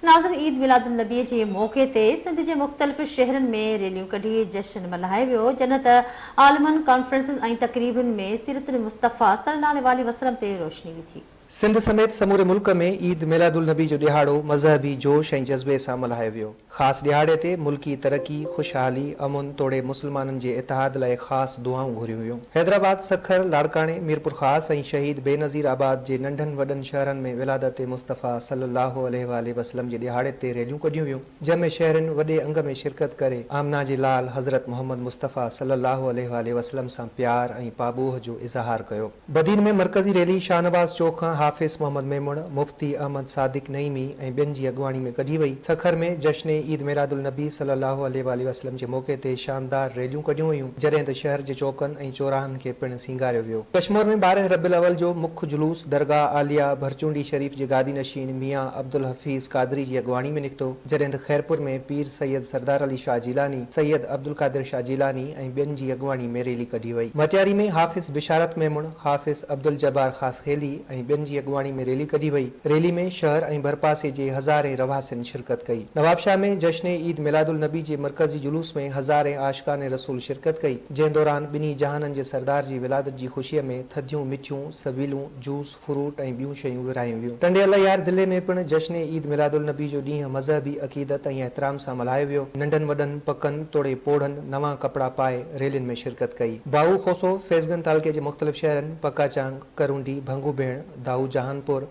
ناظرين عيد ميلاد النبي جي موقعي تي سنڌ جي مختلف شهرن ۾ ريليون ڪڍي جشن ملهايو ويو جڏهن ته عالمن ڪانفرنسز ۽ تقريبن ۾ سيرت المصطفيٰ صلي الله عليه واٰله وسلم تي روشني وڌي. سنڌ سميت سموري ملڪ ۾ عيد ميلاد النبي جو ڏهاڙو مذهبي جوش ۽ جذبي سان ملهايو ويو. خاص ڏهاڙي تي ملڪي ترقي، خوشحالي، امن توڙي مسلمانن جي اتحاد لاء خاص دعائون گهريون ويون. حيدرآباد، سکر، لاڙڪاڻي، ميرپورخاص ۽ شهيد بينظير آباد جي ننڍن وڏن شهرن ۾ ولادت مصطفيٰ صلي الله عليه واٰله وسلم جي ڏهاڙي تي ريليون ڪڍيون ويون، جنهن ۾ شهرين وڏي انگ ۾ شرڪت ڪري آمنه جي لال حضرت محمد مصطفيٰ صلي الله عليه واٰله وسلم سان پيار ۽ پاٻوهه جو اظهار ڪيو. بدين ۾ مرڪزي ريلي شاهنواز چوڪ کان حافظ محمد ميمڻ، مفتي احمد صادق نعيمي ۽ ٻين جي اڳواڻي ۾ ڪڍي وئي. سکر ۾ جشن عيد ميلاد النبي صلي الله عليه واٰله وسلم جي موقعي تي شاندار ريليون ڪڍيون ويون، جڏهن ته شهر جي چوڪن ۽ چوراهن کي پڻ سينگاريو ويو. ڪشمور ۾ 12 ربيع الاول جو مک جلوس درگاهه عاليه ڀرچونڊي شريف جي گادي نشين ميان عبدالحفيظ قادري جي اڳواڻي ۾ نڪتو، جڏهن ته خيرپور ۾ پير سيد سردار علي شاهه جيلاني، سيد عبدالقادر شاهه جيلاني ۽ ٻين جي اڳواڻي ۾ ريلي ڪڍي وئي. مٽياري ۾ حافظ بشارت ميمڻ، حافظ عبدالجبار خاصخيلي ۽ ٻين جي اڳواڻي ۾ ريلي ڪڍي وئي. ريلي ۾ شهر ۽ ڀرپاسي جي هزارين رهواسين شرڪت ڪئي. نوابشاهه ۾ جشن عيد ميلاد النبي جي مرڪزي جلوس ۾ هزارين عاشقان رسول شرڪت ڪئي، جنهن دوران ٻنهي جهانن جي سردار جي ولادت جي خوشيء ۾ ٿڌيون مٺيون، سبيلون، جوس، فروٽ ۽ ٻيون شيون ورهايون ويون. ٽنڊي الله يار ضلعي ۾ پڻ جشن عيد ميلاد النبي جو ڏينهن مذهبي عقيدت ۽ احترام سان ملهايو ويو. ننڍن وڏن، پڪن توڙي پوڙهن نوان ڪپڙا پائي ريلين ۾ شرڪت ڪئي. باهو کوسو، فيض گنج تعلقي جي مختلف شهرن پڪاچانگ، ڪرونڊي، ڀنگو ڀيڻ، دائو جهانپور،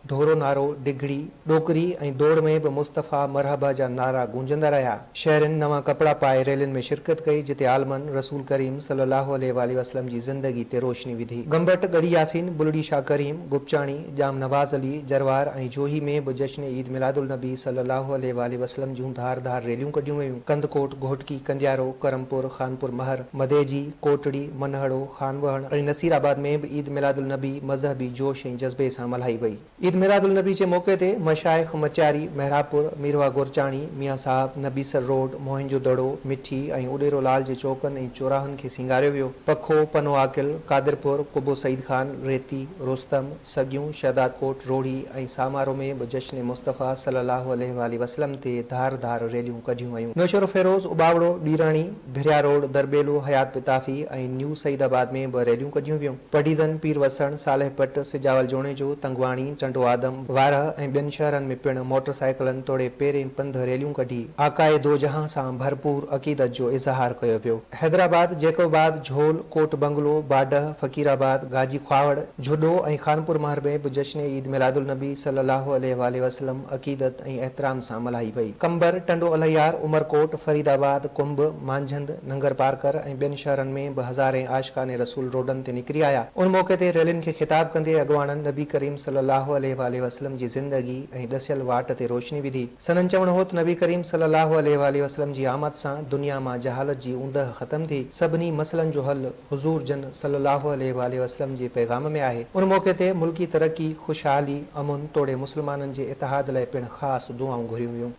ڍورو نارو، ڊگهڙي، ڏوڪري ۽ دوڙ ۾ به مصطفيٰ مرحبا جا نعرا گونجندا رهيا. شهرين نوان ڪپڙا پائي ريلين ۾ شرڪت ڪئي، جتي عالمن رسول ڪريم صلي الله عليه واٰله وسلم جي زندگي تي روشني وڌي. گمبٽ، ڳڙهي ياسين، بلڙي شاهه ڪريم، گپچاڻي، ڄام نواز علي، جروار ۽ جوهي ۾ به جشن عيد ميلاد النبي صلي الله عليه واٰله وسلم جون ڌار ڌار ريليون ڪڍيون ويون. ڪنڌڪوٽ، گهوٽڪي، ڪنڊيارو، ڪرمپور، خانپور مهر، مديجي، ڪوٽڙي، منهڙو، خانوهڻ ۽ نصير آباد ۾ به عيد ميلاد النبي مذهبي جوش ۽ جذبي سان ملهائي وئي. عيد ميلاد النبي جي موقعي تي مشائخ مچياري، محرابپور، ميرواهه گورچاڻي، ميان صاحب، نبيسر روڊ، موهن جو دڙو، مٺي ۽ اڏيرو لال جي چوڪن ۽ چوراهن کي سينگاريو ويو. پکو، پنو عاقل، قادرپور، قبو سعيد خان، ريتي، رستم، سڳيون، شهدادڪوٽ، روهڙي ۽ سامارو ۾ به جشن مصطفيٰ صلي الله عليه واٰله وسلم تي ڌار ڌار ريليون ڪڍيون ويون. نوشهروفيروز، اٻاوڙو، ٻيراڻي، ڀريا روڊ، درٻيلو، حيات پتافي ۽ نيو سعيد آباد ۾ به ريليون ڪڍيون ويون. پڊعيدن، پير وسڻ، صالح پٽ، سجاول جوڻيجو، تنگواڻي، ٽنڊو آدم، وارهه ۽ ٻين شهرن ۾ پڻ موٽر سائيڪلن توڙي پيرين پنڌ ريليون ڪڍي آقاء دو جهان سان ڀرپور عقيدت جو اظهار ڪيو ويو. حيدرآباد، جيڪب آباد، جهول، ڪوٽ بنگلو، باڊهه، فقير آباد، گاجي خواوڙ، جهڏو ۽ خانپور مهر ۾ به جشن عيد ميلاد النبي صلي الله عليه واٰله وسلم عقيدت ۽ احترام سان ملهائي وئي. قمبر، ٽنڊو الهيار، عمرڪوٽ، فريد آباد، ڪنب، مانجهند، ننگرپارڪر ۽ ٻين شهرن ۾ به هزارين عاشقان رسول روڊن تي نڪري آيا. ان موقعي تي ريلين کي خطاب ڪندي اڳواڻن نبي ڪريم صلي الله عليه واٰله وسلم جي زندگي ۽ ڏسيل واٽ تي روشني وڌي. سندن چوڻ هو ته نبي ڪريم صلي الله عليه واٰله وسلم جي آمد سان دنيا مان جهالت جي اوندهه ختم ٿي، سڀني مسئلن جو حل حضور جن صلي الله عليه واٰله وسلم جي پيغام ۾ آهي. ان موقعي تي ملڪي ترقي، خوشحالي، امن توڙي مسلمانن جي اتحاد لاء پڻ خاص دعائون گهريون ويون.